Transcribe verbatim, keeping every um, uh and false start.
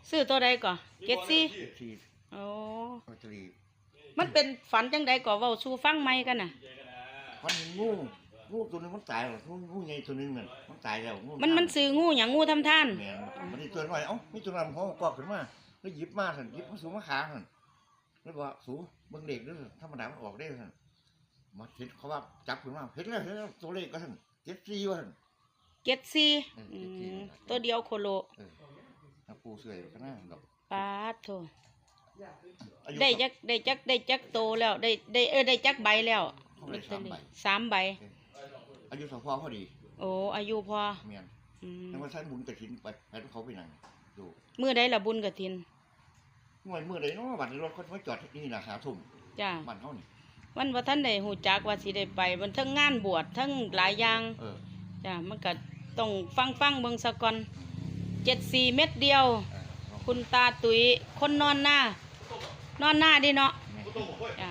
ซื้อตัวใดก่อ เจ็ดสี่ สี่ โอ้ ลอตเตอรี่ มันเป็นฝันจังใดก่อ เว้าสู่ฟังใหม่กันน่ะ มันเห็นงู งูตัวหนึ่งมันตายแล้วงูงูใหญ่ตัวหนึ่งนั่นมันตายแล้วงู มันมันซื้องูหยัง งูทำท่าน แม่นมันนี่ตัวน้อยเอ้ามีตัวน้อยมันหัวกอกขึ้นมาแล้วหยิบมาสั่นหยิบมาสูมาขาสั่นแล้วบอกสูเบิ่งเลขเด้อธรรมดามันออกได้สั่นมาเห็นเขาว่าจับขึ้นมาเห็นแล้วเห็นแล้วตัวเลขก็สั่นเจ็ดสี่ว่าสั่น เจ็ดสี่ เออเจ็ดสี่ อืมตัวเดียวโคโล เออแล้วปูเสื่อยก็น่าดอก ปาดโถ อายุ ได้จักได้จักได้จักโตแล้ว ได้ได้เออได้จักใบแล้ว เขาได้สามใบ สามใบ อายุสาวพ่อพอดี โอ้อายุพอ เมียน อืม แล้วว่าท่านบุญกระถินไปให้เขาไปนั่งอยู่ มื้อใดละบุญกฐิน เมื่อเมื่อใดเนาะบัดนี้รถเขามาจอดนี่นะหาทุ่ม จ้า บ้านเขานี่ มันบ่ทันได้ฮู้จักว่าสิได้ไป มันทั้งงานบวชทั้งหลายอย่าง เออ จ้า มันก็ต้องฟังฟังเบิ่งซะก่อน เจ็ดสี่ เม็ดเดียว เออ คุณตาตุ๋ย คนนอนหน้า นอนหน้าเด้เนาะ แม่น จ้า